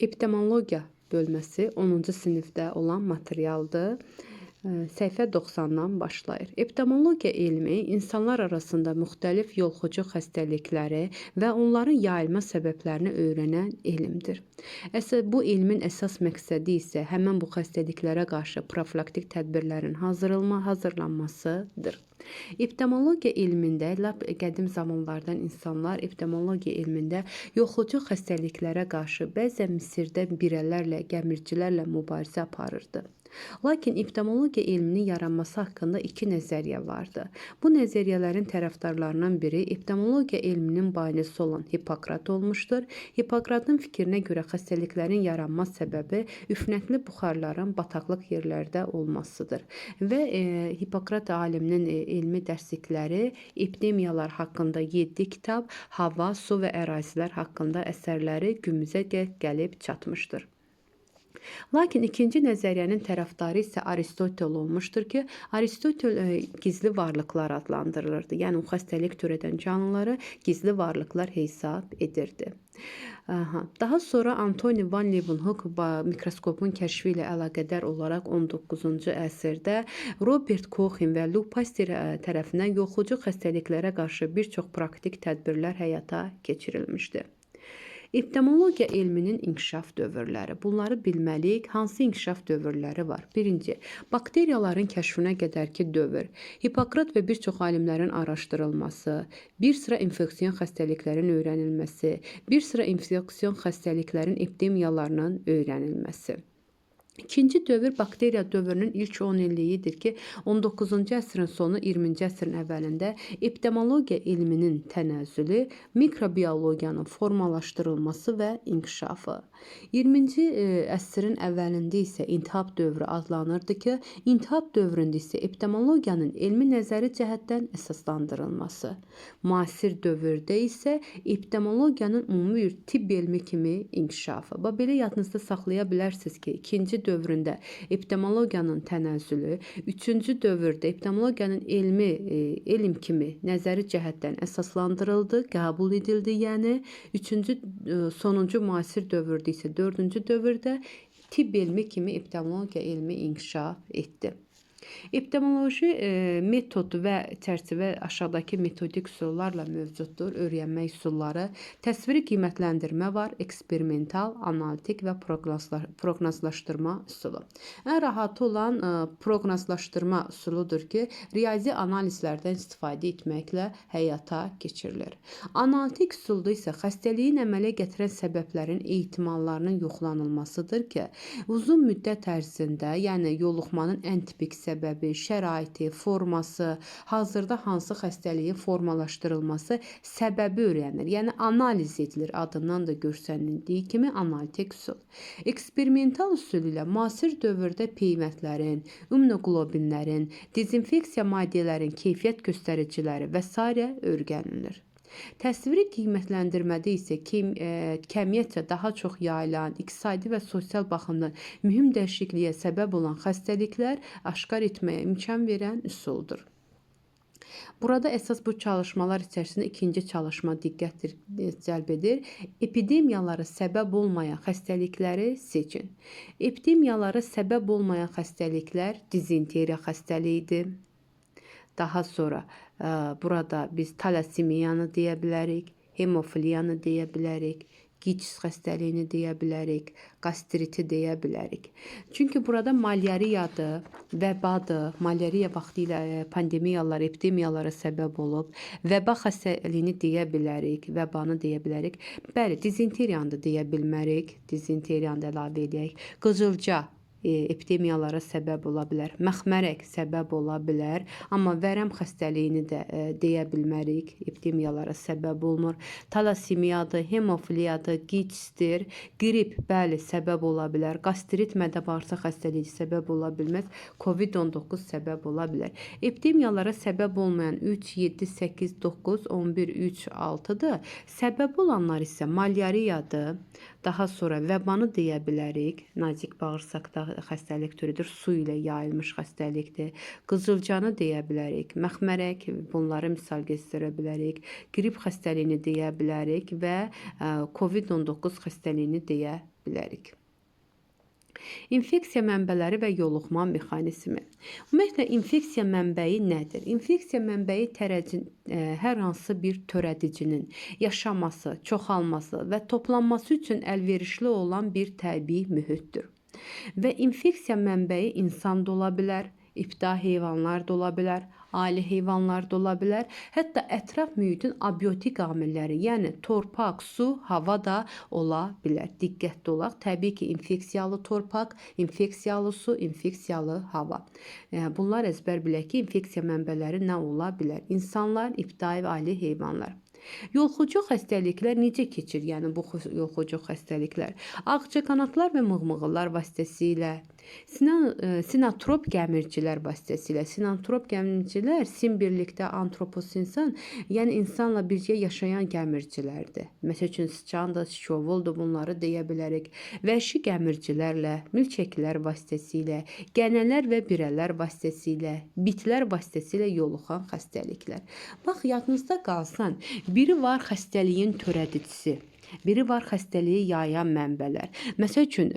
Epidemiologiya bölməsi 10-cu sinifdə olan materialdır. Səhifə 90-dan başlayır. Epidemiologiya elmi insanlar arasında müxtəlif yoluxucu xəstəlikləri və onların yayılma səbəblərini öyrənən elmdir. Bu elmin əsas məqsədi isə həmin bu xəstəliklərə qarşı profilaktik tədbirlərin hazırlanmasıdır. Epidemiologiya elmində lap qədim zamanlardan insanlar epidemiologiya elmində yoluxucu xəstəliklərə qarşı bəzən Misirdə birələrlə, gəmiricilərlə mübarizə aparırdı. Lakin epidemiologiya elminin yaranması haqqında iki nəzəriyyə vardı. Bu nəzəriyyələrin tərəfdarlarından biri epidemiologiya elminin banisi olan Hipokrat olmuşdur. Hipokratın fikrinə görə xəstəliklərin yaranma səbəbi üfunətli buxarların bataqlıq yerlərdə olmasıdır. Və Hipokrat aliminin elmi dərslikləri epidemiyalar haqqında 7 kitab, hava, su və ərazilər haqqında əsərləri günümüzə gəlib çatmışdır. Lakin ikinci nəzəriyyənin tərəfdarı isə Aristotel olmuşdur ki, Aristotel gizli varlıqlar adlandırılırdı. Yəni o xəstəlik törədən canlıları gizli varlıqlar hesab edirdi. Aha. Daha sonra Antony van Leeuwenhoek mikroskopun kəşfi ilə əlaqədar olaraq 19-cu əsrdə Robert Koch və Louis Pasteur tərəfindən yoluxucu xəstəliklərə qarşı bir çox praktik tədbirlər həyata keçirilmişdi. Epidemiologiya elminin inkişaf dövrləri. Bunları bilməliyik. Hansı inkişaf dövrləri var? Birinci, bakteriyaların kəşfinə qədərki dövr. Hipokrat və bir çox alimlərin araşdırılması, bir sıra infeksion xəstəliklərin öyrənilməsi, bir sıra infeksion xəstəliklərin epidemiyalarının öyrənilməsi. İkinci dövr bakteriya dövrünün ilk 10 illiyidir ki, 19-cu əsrin sonu, 20-ci əsrin əvvəlində epidemiologiya elminin tənəzzülü, mikrobiologiyanın formalaşdırılması və inkişafı. 20-ci əsrin əvvəlində isə intihab dövrü adlanırdı ki, intihab dövründə isə epidemiologiyanın elmi nəzəri cəhətdən əsaslandırılması. Müasir dövrdə isə epidemiologiyanın ümumi bir tibb elmi kimi inkişafı. Bax, belə yadınızda saxlaya bilərsiniz ki, ikinci dövründə epidemiologiyanın tənəzzülü, üçüncü dövrdə epidemiologiyanın elmi elm kimi nəzəri cəhətdən əsaslandırıldı, qəbul edildi. Yəni üçüncü, sonuncu müasir dövrdə isə dördüncü dövrdə tibb elmi kimi epidemiologiya elmi inkişaf etdi. Epidemioloji metodu və çərçivə aşağıdakı metodik üsullarla mövcuddur. Öyrənmə üsulları, təsviri qiymətləndirmə var, eksperimental, analitik və proqnozlaşdırma üsulu. Ən rahatı olan proqnozlaşdırma üsuludur ki, riyazi analizlərdən istifadə etməklə həyata keçirilir. Analitik üsulda isə xəstəliyin əmələ gətirən səbəblərin ehtimallarının yoxlanılmasıdır ki, uzun müddət ərzində, yəni yoluxmanın ən tipik səbəbi, şəraiti, forması, hazırda hansı xəstəliyin formalaşdırılması səbəbi öyrənilir. Yəni analiz edilir, adından da görsənildiyi kimi analitik üsul. Eksperimental üsul ilə müasir dövrdə peyvəndlərin, immunoqlobinlərin, dezinfeksiya maddələrin keyfiyyət göstəriciləri və sairə öyrənilir. Təsviri qiymətləndirmədə isə kəmiyyətcə daha çox yayılan, iqtisadi və sosial baxımdan mühüm dəyişikliyə səbəb olan xəstəliklər aşkar etməyə imkan verən üsuldur. Burada əsas bu çalışmalar içərisində ikinci çalışma diqqət cəlb edir. Epidemiyalara səbəb olmayan xəstəlikləri seçin. Epidemiyalara səbəb olmayan xəstəliklər dizenteriya xəstəliyidir. Daha sonra burada biz talasemiyanı deyə bilərik, hemofiliyanı deyə bilərik, QİÇS xəstəliyini deyə bilərik, qastriti deyə bilərik. Çünki burada malyariyadır, vəbadır, malyariya vaxtilə pandemiyalar, epidemiyalara səbəb olub, vəba xəstəliyini deyə bilərik, vəbanı deyə bilərik. Bəli, dizenteriyanı da deyə bilmərik, dizenteriyanı da əlavə eləyək. Qızılca epidemiyalara səbəb ola bilər, məxmərək səbəb ola bilər, amma vərəm xəstəliyini də deyə bilmərik, epidemiyalara səbəb olmur. Talasemiyadır, hemofiliyadır, QİÇS-dir, qrip, bəli, səbəb ola bilər, qastrit, mədə-bağırsaq xəstəliyi səbəb ola bilməz, COVID-19 səbəb ola bilər. Epidemiyalara səbəb olmayan 3, 7, 8, 9, 11, 3, 6-dır. Səbəb olanlar isə malyariyadır, daha sonra vəbanı deyə bilərik, nazik bağırsaqda xəstəlik türüdür, su ilə yayılmış xəstəlikdir. Qızılcanı deyə bilərik, məxmərək, bunları misal göstərə bilərik, qrip xəstəliyini deyə bilərik və COVID-19 xəstəliyini deyə bilərik. İnfeksiya mənbələri və yoluxma mexanizmi. Ümumiyyətlə, infeksiya mənbəyi nədir? İnfeksiya mənbəyi hər hansı bir törədicinin yaşaması, çoxalması və toplanması üçün əlverişli olan bir təbii mühitdir. Və infeksiya mənbəyi insan da ola bilər, ibtidai heyvanlar da ola bilər, ali heyvanlar da ola bilər, hətta ətraf mühitin abiotik amilləri, yəni torpaq, su, hava da ola bilər. Diqqətli olaq, təbii ki, infeksiyalı torpaq, infeksiyalı su, infeksiyalı hava. Bunlar əzbər bilək ki, infeksiya mənbələri nə ola bilər? İnsanlar, ibtidai və ali heyvanlar. Yolxucu xəstəliklər necə keçir? Yəni bu yolxucu xəstəliklər ağcaqanadlar və mığmığılar vasitəsilə, sinatrop gəmircilər vasitəsilə. Sinatrop gəmircilər sin birlikdə antropos insan, yəni insanla birgə yaşayan gəmircilərdir. Məsəl üçün sıçandır, sıçovuldur, bunları deyə bilərik. Vəhşi gəmircilərlə, milçəklər vasitəsilə, qənələr və birələr vasitəsilə, bitlər vasitəsilə yoluxan xəstəliklər. Bax, yadınızda qalsın, biri var xəstəliyin törədicisi, biri var xəstəliyi yayan mənbələr. Məsəl üçün,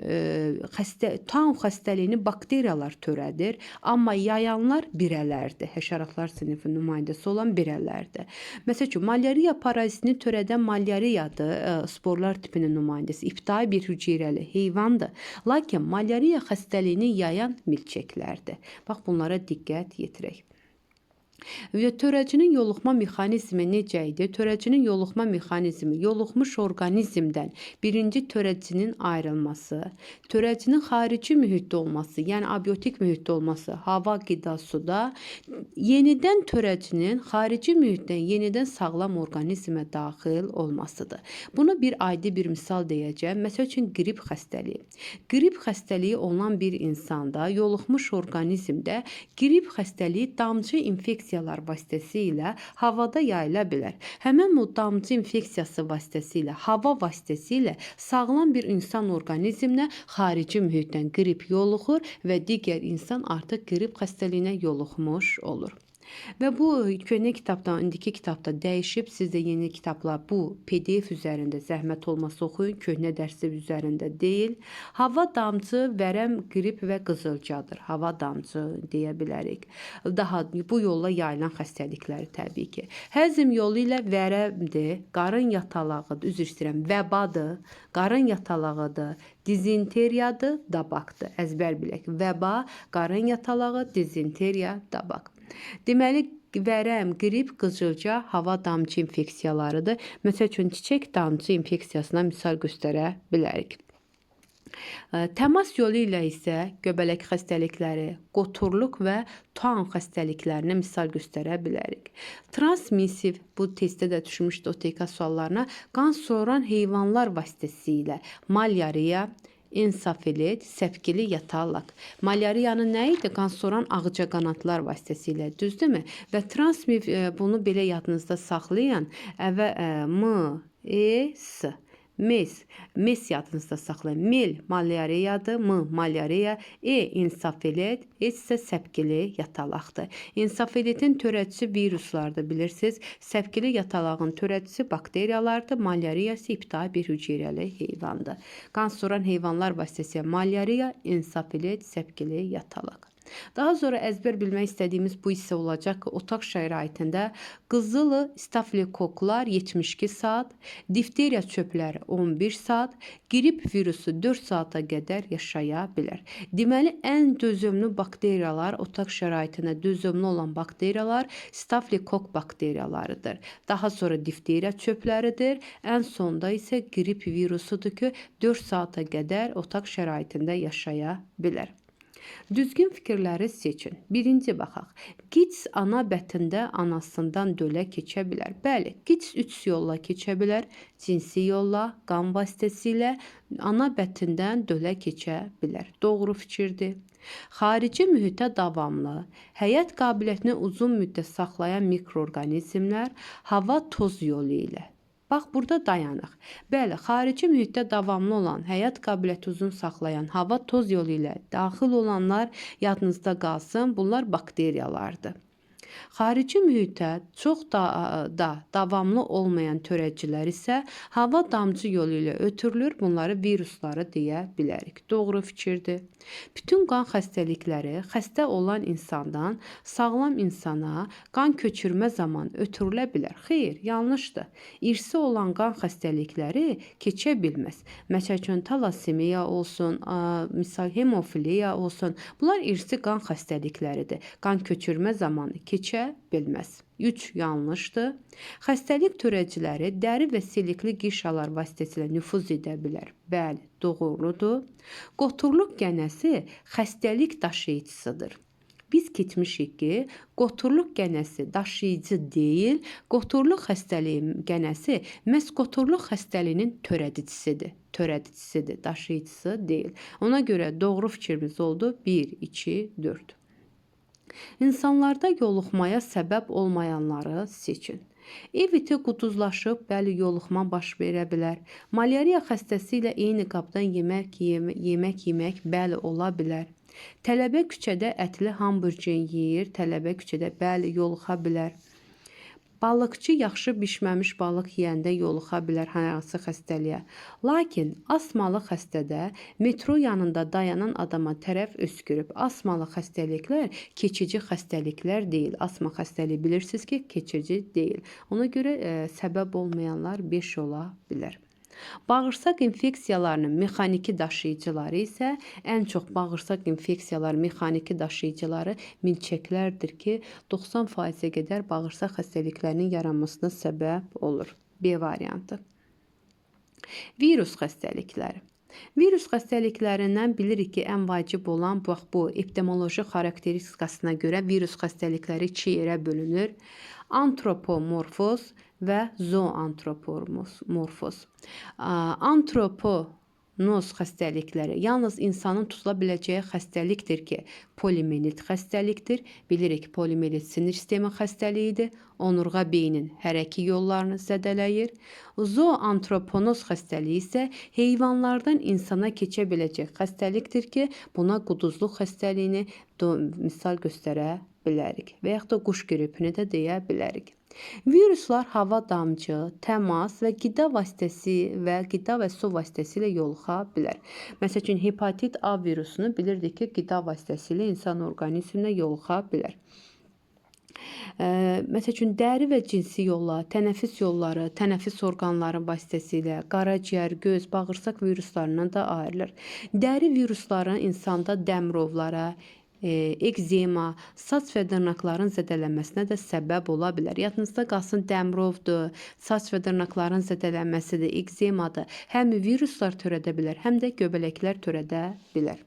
Taun xəstəliyini bakteriyalar törədir, amma yayanlar birələrdir. Həşəratlar sinifinin nümayəndəsi olan birələrdir. Məsəl üçün, malyariya parazitini törədən malyariyadır, sporlar tipinin nümayəndəsi, ibtidai bir hüceyrəli heyvandır. Lakin malyariya xəstəliyini yayan milçəklərdir. Bax, bunlara diqqət yetirək. Və törədicinin yoluxma mexanizmi necə idi? Törədicinin yoluxma mexanizmi yoluxmuş orqanizmdən birinci törədicinin ayrılması, törədicinin xarici mühitdə olması, yəni abiotik mühitdə olması, hava, qida, suda, yenidən törədicinin xarici mühitdən yenidən sağlam orqanizmə daxil olmasıdır. Bunu bir adi bir misal deyəcəm. Məsəl üçün, qrip xəstəliyi. Qrip xəstəliyi olan bir insanda, yoluxmuş orqanizmdə qrip xəstəliyi damcı infeksiyalar vasitəsilə havada yayıla bilər. Həmin bu damcı infeksiyası vasitəsilə, hava vasitəsilə sağlam bir insan orqanizminə xarici mühitdən qrip yoluxur və digər insan artıq qrip xəstəliyinə yoluxmuş olur. Və bu köhnə kitabdan indiki kitabda dəyişib, siz də yeni kitablar bu PDF üzərində zəhmət olmasa oxuyun, köhnə dərsi üzərində deyil. Hava damcı, vərəm, qrip və qızılcadır. Hava damcı deyə bilərik. Daha bu yolla yayılan xəstəlikləri təbii ki. Həzm yolu ilə vərəmdir, qarın yatalağıdır, üzr istəyirəm, vəbadır, qarın yatalağıdır, dizenteriyadır, dabaqdır. Əzbər bilək. Vəba, qarın yatalağı, dizenteriya, dabaq. Deməli, vərəm, qrip, qızılca, hava damcı infeksiyalarıdır. Məsəl üçün, çiçək damcı infeksiyasına misal göstərə bilərik. Təmas yolu ilə isə göbələk xəstəlikləri, qoturluq və Taun xəstəliklərinə misal göstərə bilərik. Transmissiv, bu testdə də düşmüşdü OTK suallarına, qan soran heyvanlar vasitəsilə malyariya, ensefalit, səpkili yatalaq. Malyariyanın nə idi? Qan soran ağcaqanadlar vasitəsilə, düzdürmü? Və transmiv, bunu belə yadınızda saxlayan, M, E, S. Mes, mes yadınızda saxlayın. Mel malyariyadır, M malyariya, E ensefalit, S isə səpkili yatalaqdır. Ensefalitin törədicisi viruslardır, bilirsiniz. Səpkili yatalağın törədicisi bakteriyalardır, malyariya isə ibtidai bir hüceyrəli heyvandır. Qan soran heyvanlar vasitəsilə malyariya, ensefalit, səpkili yatalaq. Daha sonra əzbər bilmək istədiyimiz bu hissə olacaq ki, otaq şəraitində qızılı stafilokoklar 72 saat, difteriya çöpləri 11 saat, qrip virusu 4 saata qədər yaşaya bilər. Deməli, ən dözümlü bakteriyalar, otaq şəraitinə dözümlü olan bakteriyalar stafilokok bakteriyalarıdır. Daha sonra difteriya çöpləridir. Ən sonda isə qrip virusudur ki, 4 saata qədər otaq şəraitində yaşaya bilər. Düzgün fikirləri seçin. Birinci baxaq. Qids ana bətində anasından dölə keçə bilər. Bəli, qids 3 yolla keçə bilər. Cinsi yolla, qan vasitəsilə ana bətindən dölə keçə bilər. Doğru fikirdir. Xarici mühitə davamlı, həyat qabiliyyətini uzun müddət saxlayan mikroorqanizmlər hava toz yolu ilə. Bax, burada dayanıq. Bəli, xarici mühitdə davamlı olan, həyat qabiliyyəti uzun saxlayan, hava toz yolu ilə daxil olanlar yadınızda qalsın, bunlar bakteriyalardır. Xarici mühitə çox da davamlı olmayan törədicilər isə hava damcı yolu ilə ötürülür. Bunları virusları deyə bilərik. Doğru fikirdir. Bütün qan xəstəlikləri xəstə olan insandan sağlam insana qan köçürmə zamanı ötürülə bilər. Xeyr, yanlışdır. İrsi olan qan xəstəlikləri keçə bilməz. Məsəl üçün, talasemiya olsun, misal hemofiliya olsun. Bunlar irsi qan xəstəlikləridir. Qan köçürmə zamanı keçə bilməz. 3 yanlışdır. Xəstəlik törədiciləri dəri və silikli qişalar vasitəsilə nüfuz edə bilər. Bəli, doğrudur. Qoturluq qənəsi xəstəlik daşıyıcısıdır. Biz keçmişik ki, qoturluq qənəsi daşıyıcı deyil, qoturluq xəstəliyi qənəsi məhz qoturluq xəstəliyinin törədicisidir. Törədicisidir, daşıyıcısı deyil. Ona görə doğru fikrimiz oldu 1, 2, 4. İnsanlarda yoluxmaya səbəb olmayanları seçin. Ev iti quduzlaşıb, bəli, yoluxma baş verə bilər. Malyariya xəstəsi ilə eyni qabdan yemək yemək, bəli, ola bilər. Tələbə küçədə ətli hamburger yeyir, tələbə küçədə, bəli, yoluxa bilər. Balıqçı yaxşı bişməmiş balıq yeyəndə yoluxa bilər hansı xəstəliyə. Lakin asmalı xəstədə metro yanında dayanan adama tərəf öskürüb. Asmalı xəstəliklər keçici xəstəliklər deyil. Asma xəstəliyi bilirsiniz ki, keçici deyil. Ona görə səbəb olmayanlar 5 ola bilər. Bağırsaq infeksiyalarının mexaniki daşıyıcıları isə ən çox bağırsaq infeksiyaları mexaniki daşıyıcıları milçəklərdir ki, 90%-ə qədər bağırsaq xəstəliklərinin yaranmasına səbəb olur. B variantı. Virus xəstəlikləri. Virus xəstəliklərindən bilirik ki, ən vacib olan bax bu epidemioloji xarakteristikasına görə virus xəstəlikləri iki yerə bölünür. Antropomorfoz və zoantropomorfoz. Antroponoz xəstəlikləri yalnız insanın tutula biləcəyi xəstəlikdir ki, polimelit xəstəlikdir. Bilirik, polimelit sinir sistemi xəstəliyidir. Onurğa beynin hərəki yollarını zədələyir. Zoantroponoz xəstəliyi isə heyvanlardan insana keçə biləcək xəstəlikdir ki, buna quduzluq xəstəliyini misal göstərə bilərik və yaxud da quş qripini də deyə bilərik. Viruslar hava damcı, təmas və qida vasitəsi və qida və su vasitəsilə yoluxa bilər. Məsəl üçün, hepatit A virusunu bilirdik ki, qida vasitəsilə insan orqanizminə yoluxa bilər. Məsəl üçün, dəri və cinsi yolla, tənəffüs yolları, tənəffüs orqanları vasitəsilə qaraciyər, göz, bağırsaq viruslarından da ayrılır. Dəri virusları insanda dəmrovlara, ekzema, saç və dırnaqların zədələnməsinə də səbəb ola bilər. Yadınızda qalsın, dəmrovdur, saç və dırnaqların zədələnməsidir, ekzemadır. Həm viruslar törədə bilər, həm də göbələklər törədə bilər.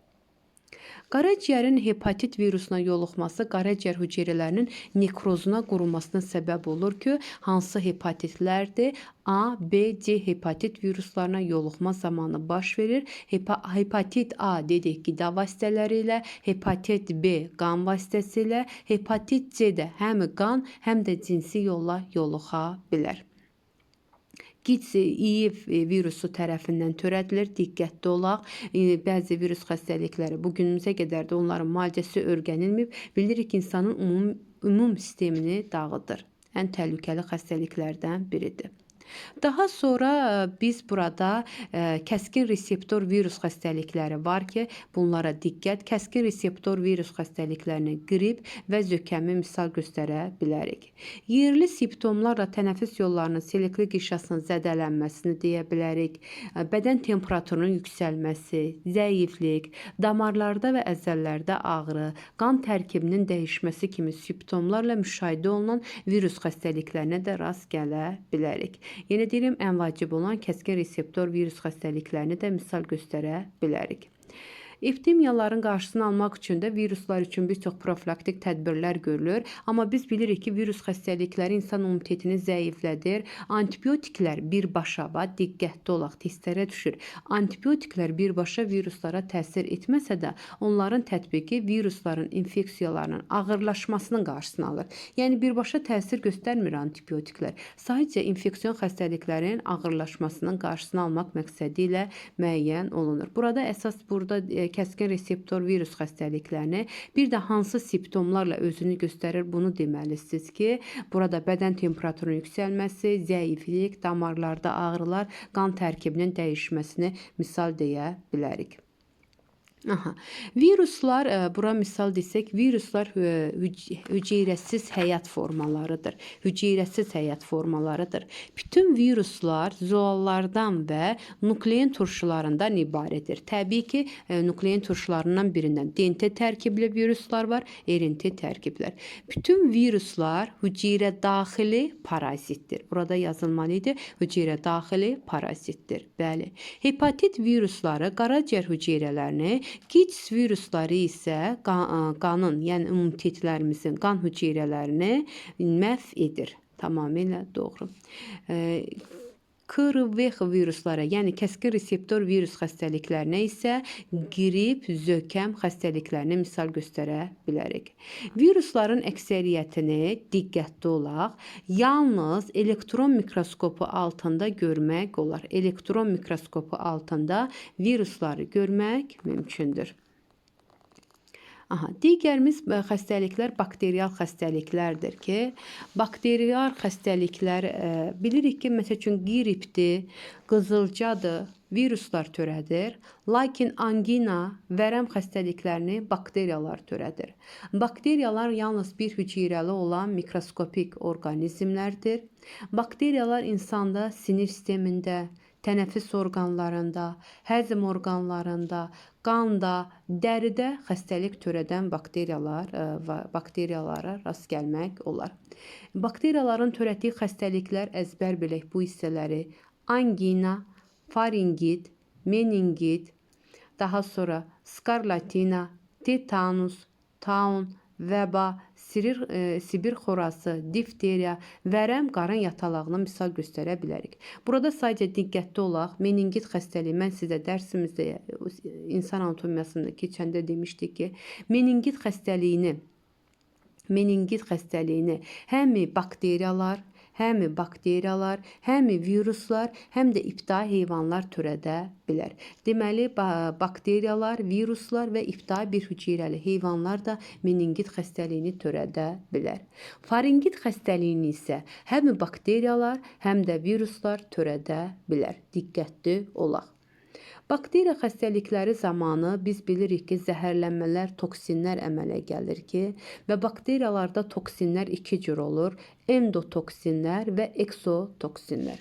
Qaraciyərin hepatit virusuna yoluxması qaraciyər hüceyrələrinin nekrozuna, qurumasına səbəb olur ki, hansı hepatitlərdir? A, B, C hepatit viruslarına yoluxma zamanı baş verir. Hepatit A dedik qida vasitələri ilə, hepatit B qan vasitəsilə, hepatit C də həm qan, həm də cinsi yolla yoluxa bilər. AIDS İİV virusu tərəfindən törədilir. Diqqətli olaq. Bəzi virus xəstəlikləri bu günümüzə qədər də onların müalicəsi öyrənilməyib. Bilirik ki, insanın ümum sistemini dağıdır. Ən təhlükəli xəstəliklərdən biridir. Daha sonra biz burada kəskin reseptor virus xəstəlikləri var ki, bunlara diqqət. Kəskin reseptor virus xəstəliklərinə qrip və zökəmi misal göstərə bilərik. Yerli simptomlarla tənəffüs yollarının silikli qişasının zədələnməsini deyə bilərik. Bədən temperaturunun yüksəlməsi, zəiflik, damarlarda və əzəllərdə ağrı, qan tərkibinin dəyişməsi kimi simptomlarla müşahidə olunan virus xəstəliklərinə də rast gələ bilərik. Yenə deyirəm, ən vacib olan kəskin reseptor virus xəstəliklərini də misal göstərə bilərik. Epidemiyaların qarşısını almaq üçün də viruslar üçün bir çox profilaktik tədbirlər görülür. Amma biz bilirik ki, virus xəstəlikləri insan immunitetini zəiflədir. Antibiotiklər birbaşa, diqqətli olaq, testlərə düşür. Antibiotiklər birbaşa viruslara təsir etməsə də, onların tətbiqi virusların infeksiyalarının ağırlaşmasının qarşısını alır. Yəni birbaşa təsir göstərmir antibiotiklər. Sadəcə infeksion xəstəliklərin ağırlaşmasının qarşısını almaq məqsədi ilə müəyyən olunur. Burada əsas burada kəskin reseptor virus xəstəliklərini, bir də hansı simptomlarla özünü göstərir bunu deməlisiniz ki, burada bədən temperaturunun yüksəlməsi, zəiflik, damarlarda ağrılar, qan tərkibinin dəyişməsini misal deyə bilərik. Aha. Viruslar, bura misal desək, viruslar hüceyrəsiz həyat formalarıdır. Hüceyrəsiz həyat formalarıdır. Bütün viruslar zoallardan və nuklein turşularından ibarətdir. Təbii ki, nuklein turşularından birindən DNT tərkibli viruslar var, RNT tərkiblər. Bütün viruslar hüceyrə daxili parazitdir. Burada yazılmalı idi, hüceyrə daxili parazitdir. Bəli. Hepatit virusları qaraciyər hüceyrələrini, AIDS virusları isə qanın, yəni immunitetlərimizin qan hüceyrələrini məhv edir. Tamamilə doğru. KRV viruslara, yəni kəskin reseptor virus xəstəliklərinə isə qrip, zökəm xəstəliklərini misal göstərə bilərik. Virusların əksəriyyətini diqqətli olaq, yalnız elektron mikroskopu altında görmək olar. Elektron mikroskopu altında virusları görmək mümkündür. Aha, digərimiz xəstəliklər bakterial xəstəliklərdir ki, bakterial xəstəliklər bilirik ki, məsəl üçün qripdir, qızılcadır, viruslar törədir. Lakin angina, vərəm xəstəliklərini bakteriyalar törədir. Bakteriyalar yalnız bir hüceyrəli olan mikroskopik orqanizmlərdir. Bakteriyalar insanda sinir sistemində, tənəffüs orqanlarında, həzm orqanlarında, qanda, dəridə xəstəlik törədən bakteriyalara rast gəlmək olar. Bakteriyaların törətdiyi xəstəliklər əzbər bilək bu hissələri: angina, faringit, meningit, daha sonra skarlatina, tetanus, taun, vəba, Sibir xorası, difteriya, vərəm qarın yatalağını misal göstərə bilərik. Burada sadəcə diqqətli olaq. Meningit xəstəliyi, mən sizə dərsimizdə insan anatomiyasında keçəndə demişdik ki, meningit xəstəliyini həm bakteriyalar, həm viruslar, həm də ibtidai heyvanlar törədə bilər. Deməli, bakteriyalar, viruslar və ibtidai bir hüceyrəli heyvanlar da meningit xəstəliyini törədə bilər. Faringit xəstəliyini isə həm bakteriyalar, həm də viruslar törədə bilər. Diqqətli olaq. Bakteriya xəstəlikləri zamanı biz bilirik ki, zəhərlənmələr, toksinlər əmələ gəlir ki, və bakteriyalarda toksinlər iki cür olur: endotoksinlər və eksotoksinlər.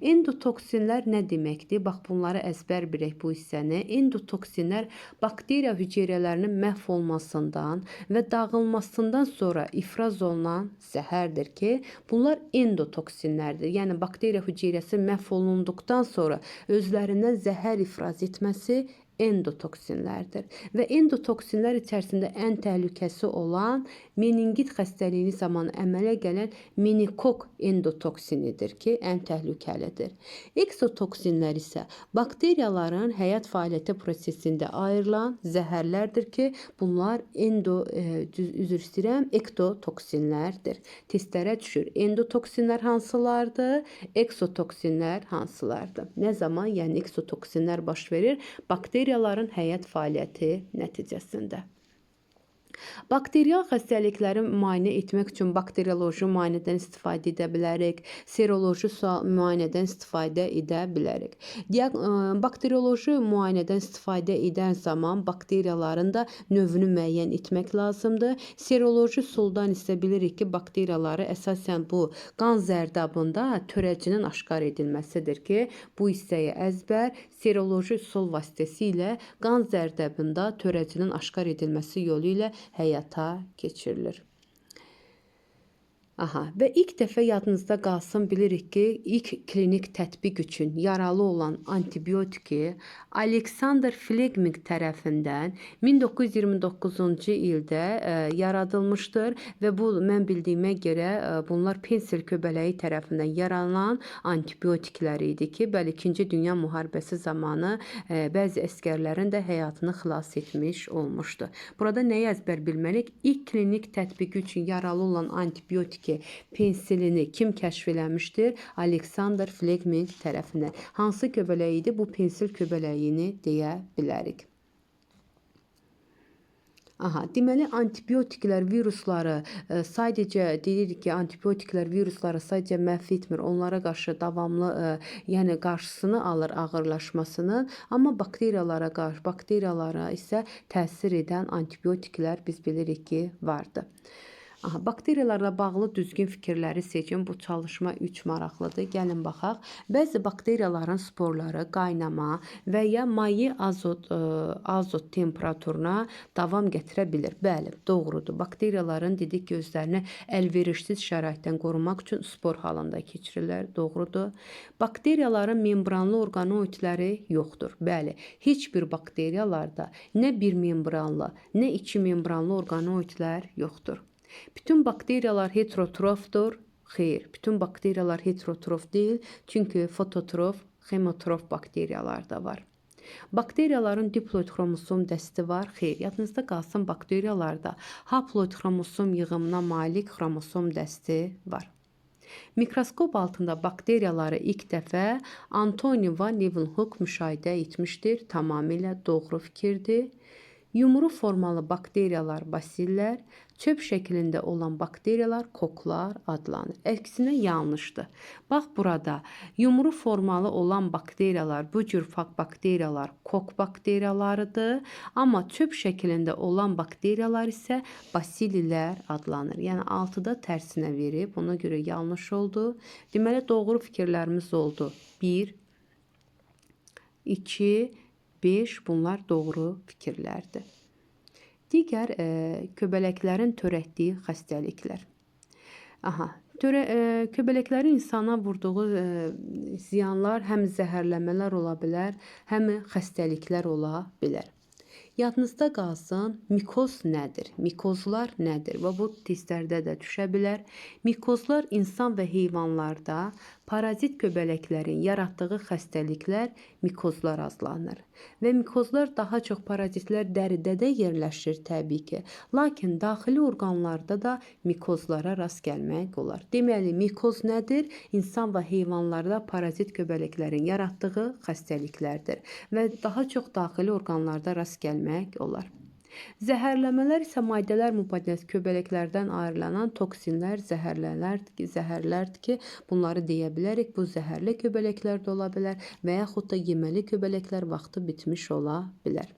Endotoksinlər nə deməkdir? Bax, bunları əzbər bilək bu hissəni. Endotoksinlər bakteriya hüceyrələrinin məhv olmasından və dağılmasından sonra ifraz olunan zəhərdir ki, bunlar endotoksinlərdir. Yəni bakteriya hüceyrəsi məhv olunduqdan sonra özlərindən zəhər ifraz etməsi endotoksinlərdir. Və endotoksinlər içərisində ən təhlükəsi olan meningit xəstəliyini zamanı əmələ gələn menikok endotoksinidir ki, ən təhlükəlidir. Eksotoksinlər isə bakteriyaların həyat fəaliyyəti prosesində ayrılan zəhərlərdir ki, bunlar ektotoksinlərdir. Testlərə düşür. Endotoksinlər hansılardır? Eksotoksinlər hansılardır? Nə zaman, yəni eksotoksinlər baş verir? Bakteriyaların həyat fəaliyyəti nəticəsində. Bakterial xəstəlikləri müayinə etmək üçün bakterioloji müayinədən istifadə edə bilərik, seroloji müayinədən istifadə edə bilərik. Bakterioloji müayinədən istifadə edən zaman bakteriyaların da növünü müəyyən etmək lazımdır. Seroloji üsuldan isə bilirik ki, bakteriyaları əsasən bu qan zərdabında törədicinin aşkar edilməsidir ki, bu hissəyə əzbər seroloji üsul vasitəsilə qan zərdabında törədicinin aşkar edilməsi yolu ilə həyata keçirilir. Aha, və ilk dəfə yadınızda qalsın, bilirik ki, ilk klinik tətbiq üçün yaralı olan antibiotiki Alexander Fleming tərəfindən 1929-cu ildə yaradılmışdır və bu mən bildiyimə görə bunlar pensil köbələyi tərəfindən yaranan antibiotiklər idi ki, bəli, İkinci Dünya müharibəsi zamanı bəzi əsgərlərin də həyatını xilas etmiş olmuşdu. Burada nəyi əzbər bilməliyik? İlk klinik tətbiqi üçün yaralı olan antibiotiki pensilini kim kəşf eləmişdir? Alexander Fleming tərəfindən. Hansı göbələk idi? Bu pensil göbələyini deyə bilərik. Aha, deməli antibiotiklər virusları sadəcə deyirik ki, antibiotiklər virusları sadəcə məhv etmir, onlara qarşı davamlı, yəni qarşısını alır ağırlaşmasının, amma bakteriyalara qarşı, bakteriyalara isə təsir edən antibiotiklər biz bilirik ki, vardır. Aha, bakteriyalarla bağlı düzgün fikirləri seçin. Bu çalışma 3 maraqlıdır. Gəlin baxaq. Bəzi bakteriyaların sporları qaynama və ya maye azot temperaturuna davam gətirə bilir. Bəli, doğrudur. Bakteriyaların dedik ki, özlərini əlverişsiz şəraitdən qorumaq üçün spor halında keçirirlər. Doğrudur. Bakteriyaların membranlı orqanoidləri yoxdur. Bəli, heç bir bakteriyalarda nə bir membranlı, nə iki membranlı orqanoidlər yoxdur. Bütün bakteriyalar heterotrofdur. Xeyr, bütün bakteriyalar heterotrof deyil, çünki fototrof, xemotrof bakteriyalar da var. Bakteriyaların diploid xromosom dəsti var. Xeyr, yadınızda qalsın, bakteriyalarda haploid xromosom yığımına malik xromosom dəsti var. Mikroskop altında bakteriyaları ilk dəfə Antony van Leeuwenhoek müşahidə etmişdir. Tamamilə doğru fikirdir. Yumru formalı bakteriyalar basillər, çöp şəklində olan bakteriyalar koklar adlanır. Əksinə yanlışdır. Bax burada yumru formalı olan bakteriyalar, bu cür bakteriyalar kok bakteriyalarıdır. Amma çöp şəklində olan bakteriyalar isə basillər adlanır. Yəni 6-da tərsinə verib, ona görə yanlış oldu. Deməli doğru fikirlərimiz oldu. 1, 2, 5 bunlar doğru fikirlərdir. Digər köbələklərin törətdiyi xəstəliklər. Aha, köbələklərin insana vurduğu ziyanlar həm zəhərləmələr ola bilər, həm xəstəliklər ola bilər. Yadınızda qalsın, mikoz nədir? Mikozlar nədir? Və bu testlərdə də düşə bilər. Mikozlar insan və heyvanlarda parazit göbələklərin yaratdığı xəstəliklər mikozlar adlanır. Və mikozlar daha çox parazitlər dəridə də yerləşir təbii ki. Lakin daxili orqanlarda da mikozlara rast gəlmək olar. Deməli, mikoz nədir? İnsan və heyvanlarda parazit göbələklərin yaratdığı xəstəliklərdir və daha çox daxili orqanlarda rast gəlmək olar. Zəhərləmələr isə maddələr mübadiləsi köbələklərdən ayrılanan toksinlər, zəhərlərdir ki, bunları deyə bilərik. Bu zəhərli köbələklər də ola bilər və yaxud da yeməli köbələklər vaxtı bitmiş ola bilər.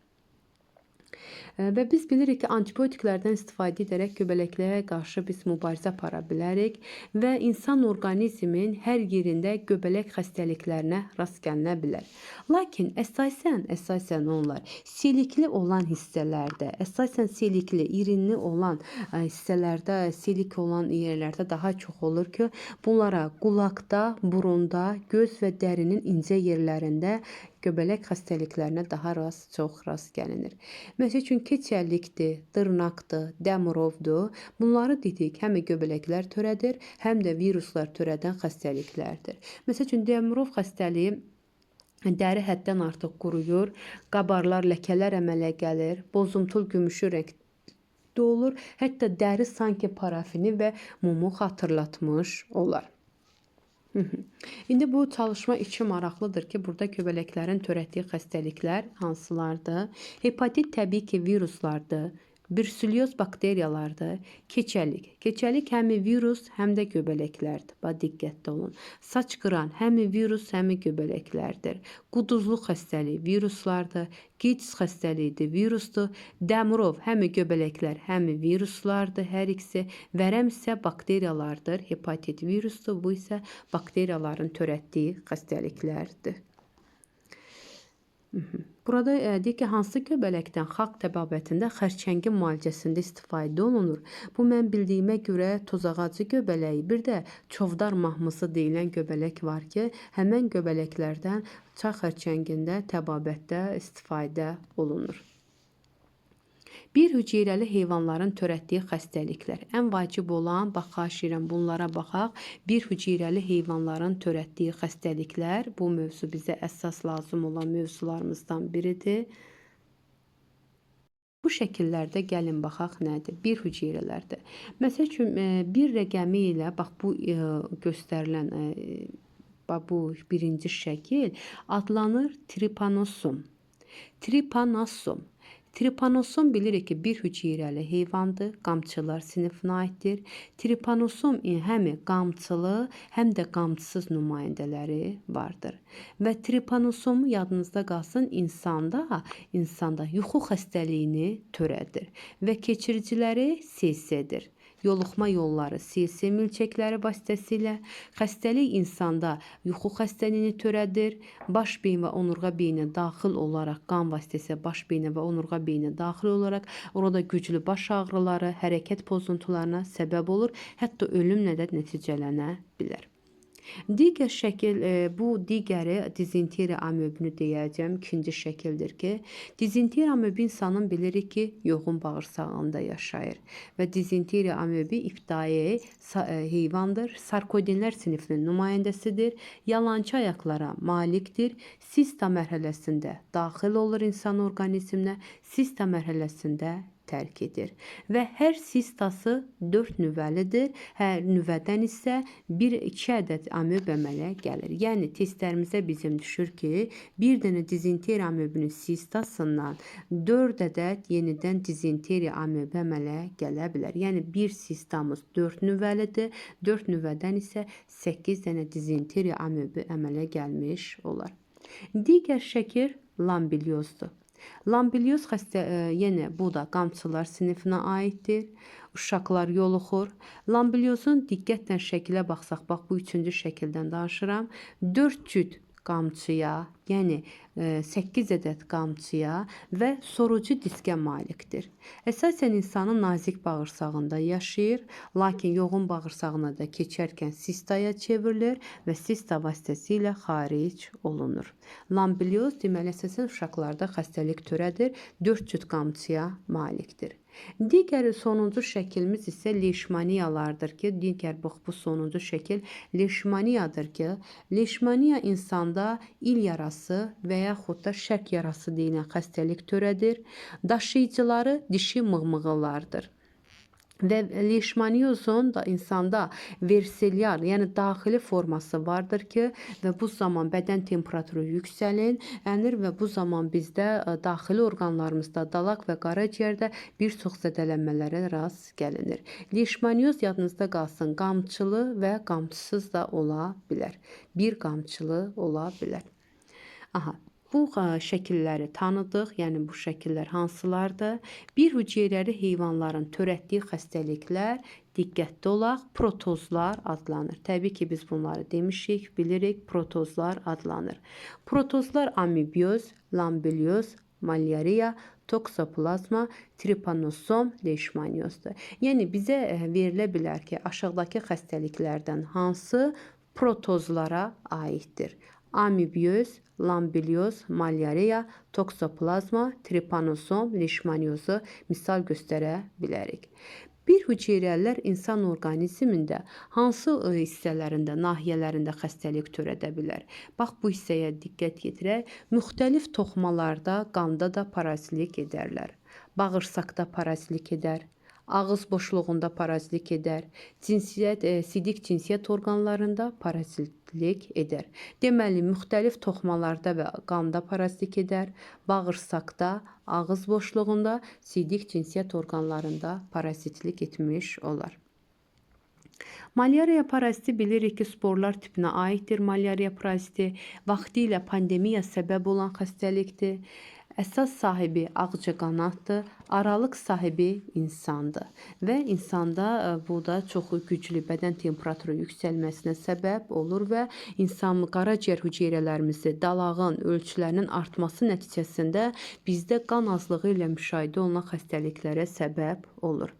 Və biz bilirik ki, antibiotiklərdən istifadə edərək göbələklərə qarşı biz mübarizə apara bilərik və insan orqanizmin hər yerində göbələk xəstəliklərinə rast gəlinə bilər. Lakin əsasən onlar silikli olan hissələrdə, əsasən silikli, irinli olan hissələrdə, silik olan yerlərdə daha çox olur ki, bunlara qulaqda, burunda, göz və dərinin incə yerlərində göbələk xəstəliklərinə daha çox rast gəlinir. Məsəl üçün, keçəllikdir, dırnaqdır, dəmirovdur. Bunları dedik, həm göbələklər törədir, həm də viruslar törədən xəstəliklərdir. Məsəl üçün, dəmirov xəstəliyi dəri həddən artıq quruyur, qabarlar, ləkələr əmələ gəlir, bozumtul gümüşü rəngdə olur, hətta dəri sanki parafini və mumu xatırlatmış olar. İndi bu çalışma 2 maraqlıdır ki, burada göbələklərin törətdiyi xəstəliklər hansılardır? Hepatit təbii ki, viruslardır, bruselyoz bakteriyalardır, keçəlik. Keçəlik həm virus, həm də göbələklərdir. Bax, diqqətli olun. Saç qıran həm virus, həm göbələklərdir. Quduzluq xəstəliyi viruslardır, Gates xəstəliyidir, virusdur. Dəmirov həm göbələklər, həm viruslardır, hər ikisi. Vərəm isə bakteriyalardır, hepatit virusdur, bu isə bakteriyaların törətdiyi xəstəliklərdir. Burada deyir ki, hansı göbələkdən xalq təbabətində xərçəngin müalicəsində istifadə olunur? Bu mən bildiyimə görə tozağacı göbələyi, bir də çovdar mahmusu deyilən göbələk var ki, həmən göbələklərdən çay xərçəngində təbabətdə istifadə olunur. Bir hüceyrəli heyvanların törətdiyi xəstəliklər. Ən vacib olan, bax, xahiş edirəm bunlara baxaq. Bir hüceyrəli heyvanların törətdiyi xəstəliklər, bu mövzu bizə əsas lazım olan mövzularımızdan biridir. Bu şəkillərdə gəlin baxaq nədir? Bir hüceyrələrdə. Məsəl üçün, bir rəqəmi ilə, bax, bu göstərilən, bax, bu birinci şəkil adlanır tripanosom. Tripanosom. Tripanosom bilirik ki, bir hüceyrəli heyvandır, qamçılar sinifinə aiddir. Tripanosom həm qamçılı, həm də qamçısız nümayəndələri vardır. Və tripanosomu yadınızda qalsın, insanda yuxu xəstəliyini törədir və keçiriciləri CC-dir. Yoluxma yolları CC milçəkləri vasitəsilə xəstəlik insanda yuxu xəstəliyini törədir. Baş beyin və onurğa beyninə daxil olaraq, qan vasitəsilə baş beyninə və onurğa beyninə daxil olaraq orada güclü baş ağrıları, hərəkət pozuntularına səbəb olur. Hətta ölümlə də nəticələnə bilər. Digər şəkil, bu digəri dizenteriya amöbünü deyəcəm. İkinci şəkildir ki, dizenteriya amöbü insanın bilirik ki, yoğun bağırsağında yaşayır və dizenteriya amöbü ibtidai heyvandır. Sarkoidinlər sinifinin nümayəndəsidir. Yalançı ayaqlara malikdir. Sista mərhələsində daxil olur insan orqanizminə, sista mərhələsində tərk edir. Və hər sistası 4 nüvəlidir. Hər nüvədən isə 1-2 ədəd amöb əmələ gəlir. Yəni testlərimizə bizim düşür ki, bir dənə dizenteriya amöbünün sistasından 4 ədəd yenidən dizenteriya amöbü əmələ gələ bilər. Yəni bir sistamız 4 nüvəlidir. 4 nüvədən isə 8 dənə dizenteriya amöbü əmələ gəlmiş olar. Digər şəkil lambilyozdur. Lambilyoz xəstə, yenə bu da qamçılar sinifinə aiddir. Uşaqlar yoluxur. Lambilyozun diqqətlə şəkilə baxsaq, bax bu üçüncü şəkildən danışıram. 4 cüt qamçıya, yəni 8 ədəd qamçıya və sorucu diskə malikdir. Əsasən insanın nazik bağırsağında yaşayır, lakin yoğun bağırsağına da keçərkən sistaya çevrilir və sista vasitəsilə xaric olunur. Lambilyoz deməli əsasən uşaqlarda xəstəlik törədir, 4 cüt qamçıya malikdir. Digər sonuncu şəklimiz isə leishmaniyalardır ki, digər bax bu sonuncu şəkil leishmaniyadır ki, leishmaniya insanda il yarası və yaxud da şərq yarası deyilən xəstəlik törədir. Daşıyıcıları dişi mığmığılardır. Və leishmaniozun da insanda verselyar, yəni daxili forması vardır ki, və bu zaman bədən temperaturu yüksəlir, ənir və bu zaman bizdə daxili orqanlarımızda, dalaq və qaraciyərdə bir çox zədələnmələrə rast gəlinir. Leishmanioz yadınızda qalsın, qamçılı və qamçısız da ola bilər. Bir qamçılı ola bilər. Aha. Bu şəkilləri tanıdıq, yəni bu şəkillər hansılardır? Bir hüceyrəli heyvanların törətdiyi xəstəliklər, diqqətli olaq, protozlar adlanır. Təbii ki, biz bunları demişik, bilirik, protozlar adlanır. Protozlar amibioz, lambilyoz, malyariya, toksoplazma, tripanosom, leishmaniozdur. Yəni bizə verilə bilər ki, aşağıdakı xəstəliklərdən hansı protozlara aiddir? Amibioz, lambilyoz, malyariya, toksoplazma, tripanosom, leishmaniozu misal göstərə bilərik. Bir hüceyrəlilər insan orqanizmində hansı hissələrində, nahiyələrində xəstəlik törədə bilər? Bax, bu hissəyə diqqət yetirək. Müxtəlif toxumalarda, qanda da parazitlik edərlər. Bağırsaqda parazitlik edər, ağız boşluğunda parazitlik edər, cinsiyyət, sidik cinsiyyət orqanlarında parazitlik edər. Deməli, müxtəlif toxumalarda və qanda parazitlik edər, bağırsaqda, ağız boşluğunda, sidik cinsiyyət orqanlarında parazitlik etmiş olar. Malyariya paraziti bilirik ki, sporlar tipinə aiddir. Malyariya paraziti vaxtilə pandemiya səbəb olan xəstəlikdir. Əsas sahibi ağcaqanaddır, aralıq sahibi insandır və insanda bu da çox güclü bədən temperaturu yüksəlməsinə səbəb olur və insan qaraciyər hüceyrələrimizi dalağın ölçülərinin artması nəticəsində bizdə qan azlığı ilə müşahidə olunan xəstəliklərə səbəb olur.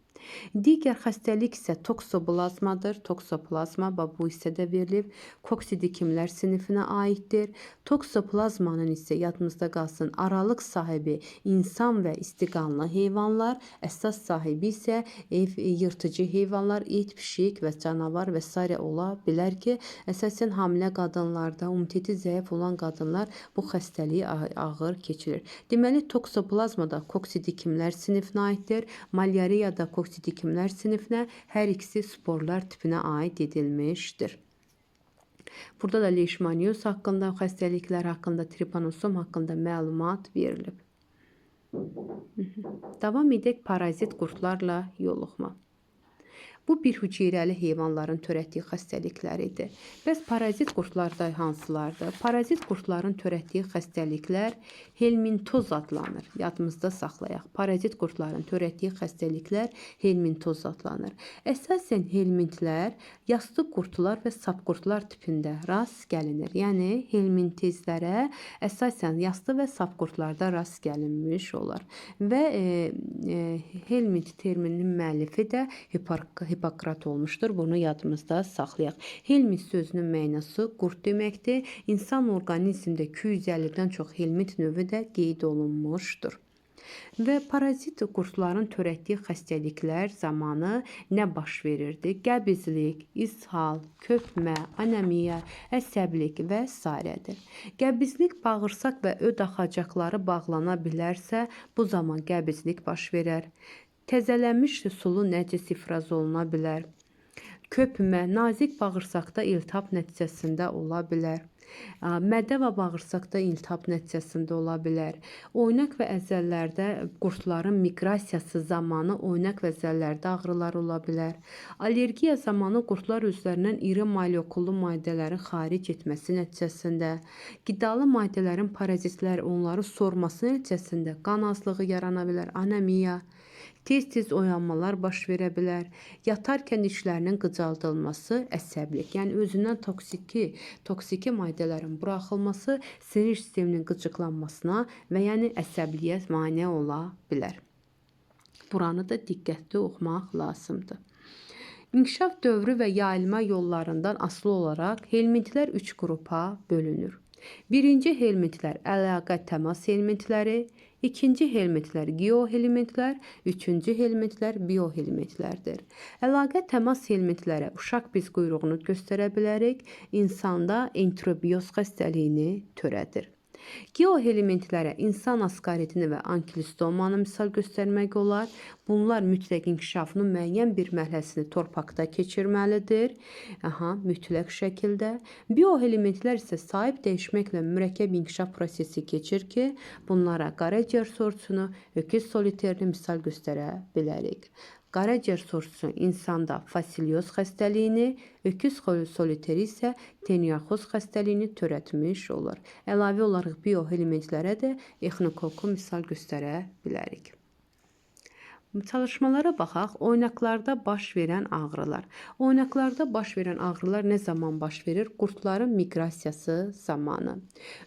Digər xəstəlik isə toksoplazmadır. Toksoplazma bu hissədə verilib. Koksidikimlər sinifinə aiddir. Toksoplazmanın isə yadımızda qalsın aralıq sahibi insan və istiqanlı heyvanlar, əsas sahibi isə ev yırtıcı heyvanlar, it, pişik və canavar və sairə ola bilər ki, əsasən hamilə qadınlarda, immuniteti zəif olan qadınlar bu xəstəliyi ağır keçirir. Deməli, toksoplazma da koksidikimlər sinifinə aiddir. Malyariya da koksidikimlər sinifinə, hər ikisi sporlar tipinə aid edilmişdir. Burada da leishmanioz haqqında, xəstəliklər haqqında, tripanosom haqqında məlumat verilib. Davam edək parazit qurdlarla yoluxma. Bu bir hüceyrəli heyvanların törətdiyi xəstəliklər idi. Bəs parazit qurdlar da hansılardır? Parazit qurdların törətdiyi xəstəliklər helmintoz adlanır. Yadımızda saxlayaq. Parazit qurdların törətdiyi xəstəliklər helmintoz adlanır. Əsasən helmintlər yastıq qurdlar və sap qurdlar tipində rast gəlinir. Yəni helmintezlərə əsasən yastı və sap qurdlarda rast gəlinmiş olar. Və helmint termininin müəllifi də Hipokrat olmuşdur. Bunu yadımızda saxlayaq. Helmint sözünün mənası qurd deməkdir. İnsan orqanizmində 250-dən çox helmint növü də qeyd olunmuşdur. Və parazit qurdların törətdiyi xəstəliklər zamanı nə baş verirdi? Qəbizlik, ishal, köpmə, anemiya, əsəblik və sairədir. Qəbizlik bağırsaq və öd axacaqları bağlana bilərsə, bu zaman qəbizlik baş verər. Təzələnmiş sulu nəcis ifraz oluna bilər. Köpmə nazik bağırsaqda iltihab nəticəsində ola bilər. Mədə və bağırsaqda iltihab nəticəsində ola bilər. Oynaq və əzəllərdə qurdların miqrasiyası zamanı oynaq və əzəllərdə ağrılar ola bilər. Allergiya zamanı qurdlar özlərindən iri molekullu maddələrin xaric etməsi nəticəsində, qidalı maddələrin parazitlər onları sorması nəticəsində qan azlığı yarana bilər, anemiya, tez-tez oyanmalar baş verə bilər. Yatarkən dişlərinin qıcaldılması əsəblik, yəni özündən toksiki maddələrin buraxılması sinir sisteminin qıcıqlanmasına və yəni əsəbliyə mane ola bilər. Buranı da diqqətli oxumaq lazımdır. İnkişaf dövrü və yayılma yollarından asılı olaraq helmintlər 3 qrupa bölünür. Birinci helmintlər əlaqə təmas helmintləri, ikinci helmintlər geohelmintlər, üçüncü helmintlər biohelmintlərdir. Əlaqə təmas helmintlərə uşaq biz quyruğunu göstərə bilərik, insanda enterobioz xəstəliyini törədir. Geohelmintlərə insan askaritini və ankilostomanı misal göstərmək olar. Bunlar mütləq inkişafının müəyyən bir mərhələsini torpaqda keçirməlidir. Mütləq şəkildə. Biohelmintlər isə sahib dəyişməklə mürəkkəb inkişaf prosesi keçir ki, bunlara qaraciyər sorçunu, öküz soliterini misal göstərə bilərik. Qaraciyər sorçusu insanda fasilyoz xəstəliyini, öküz soliteri isə teniaxoz xəstəliyini törətmiş olur. Əlavə olaraq biohelmintlərə də exinokoku misal göstərə bilərik. Çalışmalara baxaq. Oynaqlarda baş verən ağrılar. Oynaqlarda baş verən ağrılar nə zaman baş verir? Qurdların miqrasiyası zamanı.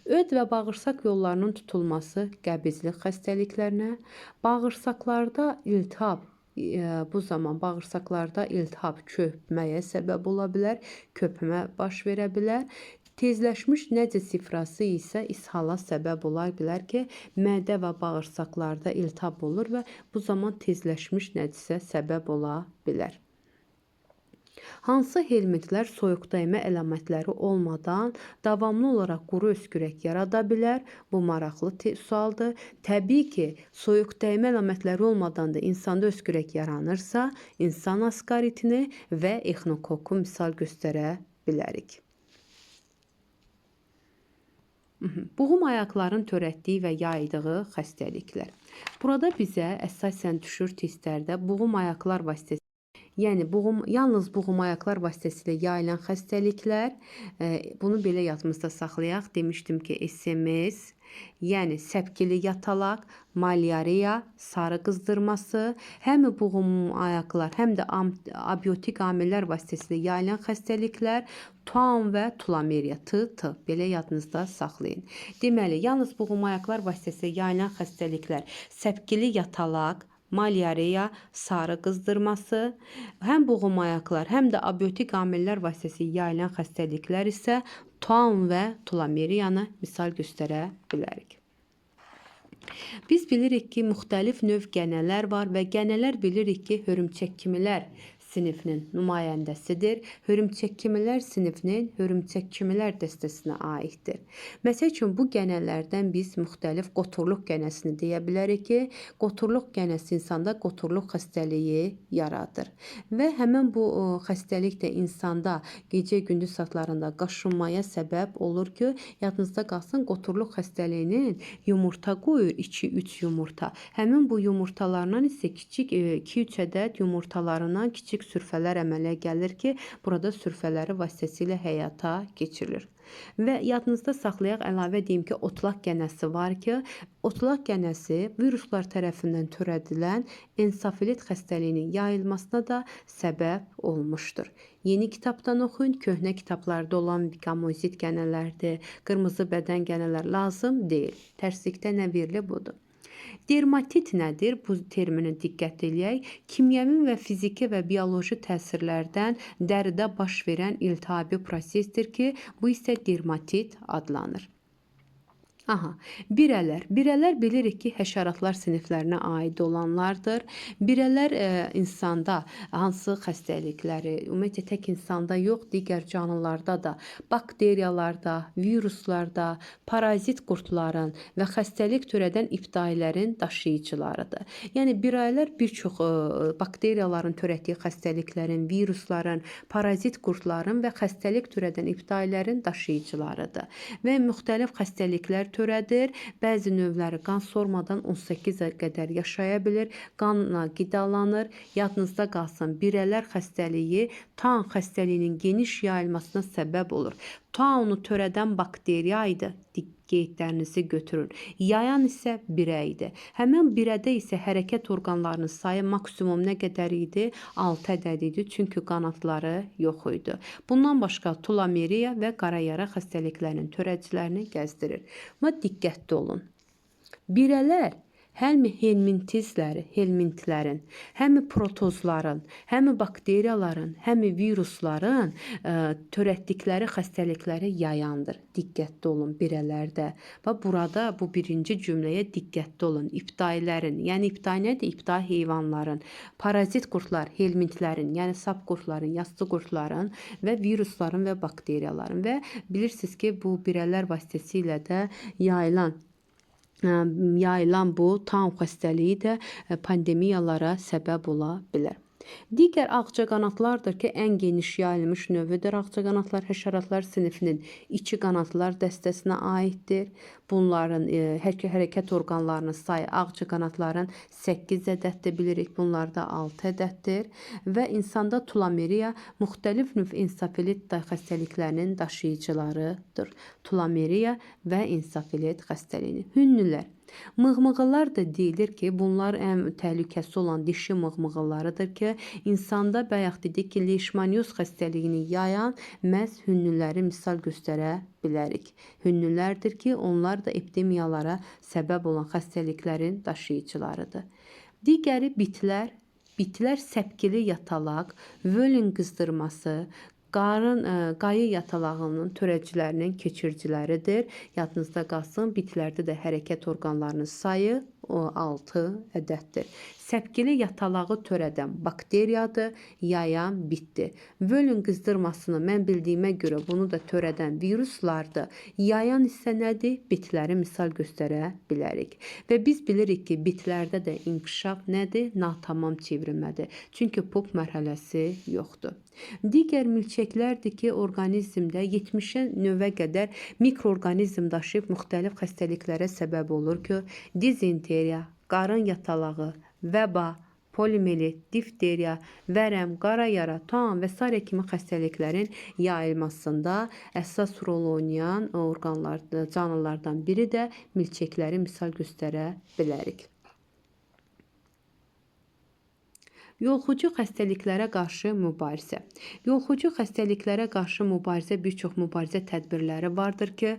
Öd və bağırsaq yollarının tutulması qəbizlik xəstəliklərinə, bağırsaqlarda iltihab, bu zaman bağırsaqlarda iltihab köpməyə səbəb ola bilər, köpmə baş verə bilər. Tezləşmiş nəcis ifrazı isə ishala səbəb ola bilər ki, mədə və bağırsaqlarda iltihab olur və bu zaman tezləşmiş nəcisə səbəb ola bilər. Hansı helmintlər soyuq dəymə əlamətləri olmadan davamlı olaraq quru öskürək yarada bilər? Bu maraqlı sualdır. Təbii ki, soyuq dəymə əlamətləri olmadan da insanda öskürək yaranırsa, insan askaritini və exinokoku misal göstərə bilərik. Buğum ayaqların törətdiyi və yaydığı xəstəliklər. Burada bizə əsasən düşür testlərdə buğum ayaqlar vasitəsilə, yəni yalnız buğum ayaqlar vasitəsilə yayılan xəstəliklər. Bunu belə yadımızda saxlayaq. Demişdim ki, SMS, Yəni səpkili yatalaq, malyariya, sarı qızdırması, həm buğum ayaqlar, həm də abiotik amillər vasitəsilə yayılan xəstəliklər, Taun və tulameriya, T, T, belə yadınızda saxlayın. Deməli, yalnız buğum ayaqlar vasitəsilə yayılan xəstəliklər, səpkili yatalaq, malyariya, sarı qızdırması, həm buğum ayaqlar, həm də abiotik amillər vasitəsilə yayılan xəstəliklər isə Taun və tulameriyanı misal göstərə bilərik. Biz bilirik ki, müxtəlif növ gənələr var və gənələr bilirik ki, hörümçək kimilər sinifinin nümayəndəsidir. Hörümçək kimilər sinifinin hörümçək kimilər dəstəsinə aiddir. Məsəl üçün, bu gənələrdən biz müxtəlif qoturluq gənəsini deyə bilərik ki, qoturluq gənəsi insanda qoturluq xəstəliyi yaradır. Və həmən bu xəstəlik də insanda gecə-gündüz saatlarında qaşınmaya səbəb olur ki, yadınızda qalsın, qoturluq xəstəliyinin yumurta qoyur, 2-3 yumurta. Həmin bu yumurtalarından isə kiçik 2-3 ədəd yumurtalarından kiçik sürfələr əmələ gəlir ki, burada sürfələri vasitəsilə həyata keçirilir. Və yadınızda saxlayaq, əlavə deyim ki, otlaq gənəsi var ki, otlaq gənəsi viruslar tərəfindən törədilən ensefalit xəstəliyinin yayılmasına da səbəb olmuşdur. Yeni kitabdan oxuyun, köhnə kitablarda olan gamozit gənələrdir, qırmızı bədən gənələr lazım deyil. Tərslikdə nə verilir budur. Dermatit nədir? Bu termini diqqət eləyək. Kimyəvi və fiziki və bioloji təsirlərdən dəridə baş verən iltihabi prosesdir ki, bu isə dermatit adlanır. Aha, birələr. Birələr bilirik ki, həşəratlar siniflərinə aid olanlardır. Birələr insanda hansı xəstəlikləri, ümumiyyətcə tək insanda yox, digər canlılarda da, bakteriyalarda, viruslarda, parazit qurdların və xəstəlik törədən ibtidailərin daşıyıcılarıdır. Yəni birələr bir çox bakteriyaların törətdiyi xəstəliklərin, virusların, parazit qurdların və xəstəlik törədən ibtidailərin daşıyıcılarıdır. Və müxtəlif xəstəliklər törədir. Bəzi növləri qan sormadan 18 ay qədər yaşaya bilir, qanla qidalanır. Yadınızda qalsın, birələr xəstəliyi Taun xəstəliyinin geniş yayılmasına səbəb olur. Taunu törədən bakteriya idi. Qeydlərinizi götürün. Yayan isə birə idi. Həmin birədə isə hərəkət orqanlarının sayı maksimum nə qədər idi? 6 ədəd idi, çünki qanadları yox idi. Bundan başqa tulameriya və qarayara xəstəliklərinin törədicilərini gəzdirir. Amma diqqətli olun. Birələr həm helmintizləri, helmintlərin, həm protozların, həm bakteriyaların, həm virusların törətdikləri xəstəlikləri yayandır. Diqqətli olun birələrdə. Və burada bu birinci cümləyə diqqətli olun. İbtidailərin, yəni ibtidai nədir? İbtidai heyvanların, parazit qurdlar, helmintlərin, yəni sap qurdların, yassı qurdların və virusların və bakteriyaların. Və bilirsiniz ki, bu birələr vasitəsilə də yayılan bu Taun xəstəliyi də pandemiyalara səbəb ola bilər. Digər ağcaqanadlardır ki, ən geniş yayılmış növüdür. Ağcaqanadlar həşəratlar sinifinin içi qanadlar dəstəsinə aiddir. Bunların hərəkət orqanlarının sayı ağcaqanadların 8 ədəddir, bilirik, bunlarda 6 ədəddir. Və insanda tulameriya müxtəlif növ ensefalit xəstəliklərinin daşıyıcılarıdır. Tulameriya və ensefalit xəstəliyini. Hünnülər. Mığmığılar da deyilir ki, bunlar ən təhlükəsi olan dişi mığmığılarıdır ki, insanda bayaq dedik ki, leishmanioz xəstəliyini yayan məhz hünnüləri misal göstərə bilərik. Hünnülərdir ki, onlar da epidemiyalara səbəb olan xəstəliklərin daşıyıcılarıdır. Digəri bitlər. Bitlər səpkili yatalaq, völün qızdırması, qayı yatalağının törədicilərinin keçiriciləridir. Yadınızda qalsın, bitlərdə də hərəkət orqanlarının sayı 6 ədəddir. Səpkili yatalağı törədən bakteriyadır, yayan bitdir. Völün qızdırmasını mən bildiyimə görə bunu da törədən viruslardır. Yayan isə nədir? Bitləri misal göstərə bilərik. Və biz bilirik ki, bitlərdə də inkişaf nədir? Natamam çevrilmədir. Çünki pop mərhələsi yoxdur. Digər milçəklərdir ki, orqanizmdə 70-ə növə qədər mikroorqanizm daşıyıb müxtəlif xəstəliklərə səbəb olur ki, dizenteriya, qarın yatalağı, vəba, poliomiyelit, difteriya, vərəm, qara yara, tuan və sairə kimi xəstəliklərin yayılmasında əsas rol oynayan orqanlar, canlılardan biri də milçəkləri misal göstərə bilərik. Yoluxucu xəstəliklərə qarşı mübarizə. Yoluxucu xəstəliklərə qarşı mübarizə bir çox mübarizə tədbirləri vardır ki,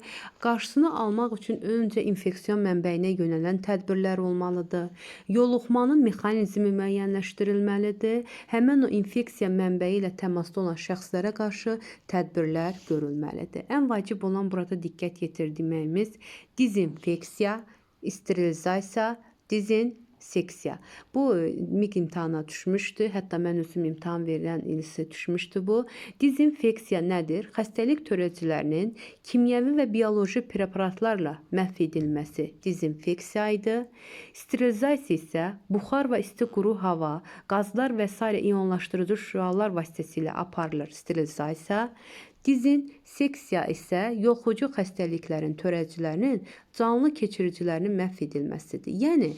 qarşısını almaq üçün öncə infeksion mənbəyinə yönələn tədbirlər olmalıdır. Yoluxmanın mexanizmi müəyyənləşdirilməlidir. Həmin o infeksiya mənbəyi ilə təmasda olan şəxslərə qarşı tədbirlər görülməlidir. Ən vacib olan burada diqqət yetirməyimiz dezinfeksiya, sterilizasiya, dezinseksiya. Bu MİQ imtahana düşmüşdü. Hətta mən özüm imtahan verilən ilisi düşmüşdü bu. Dezinfeksiya nədir? Xəstəlik törədicilərinin kimyəvi və bioloji preparatlarla məhv edilməsi dezinfeksiya idi. Sterilizasiya isə buxar və isti quru hava, qazlar və sairə ionlaşdırıcı şüalar vasitəsilə aparılır sterilizasiya. Dezinseksiya isə yoluxucu xəstəliklərin törədicilərinin canlı keçiricilərinin məhv edilməsidir. Yəni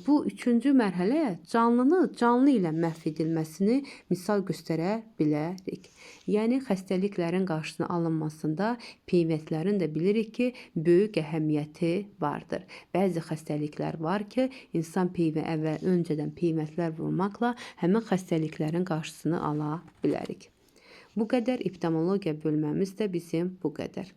bu üçüncü mərhələ canlını canlı ilə məhv edilməsini misal göstərə bilərik. Yəni xəstəliklərin qarşısını alınmasında peyvəndlərin də bilirik ki, böyük əhəmiyyəti vardır. Bəzi xəstəliklər var ki, insan əvvəl öncədən peyvəndlər vurmaqla həmin xəstəliklərin qarşısını ala bilərik. Bu qədər epidemiologiya bölməmiz də bizim bu qədər.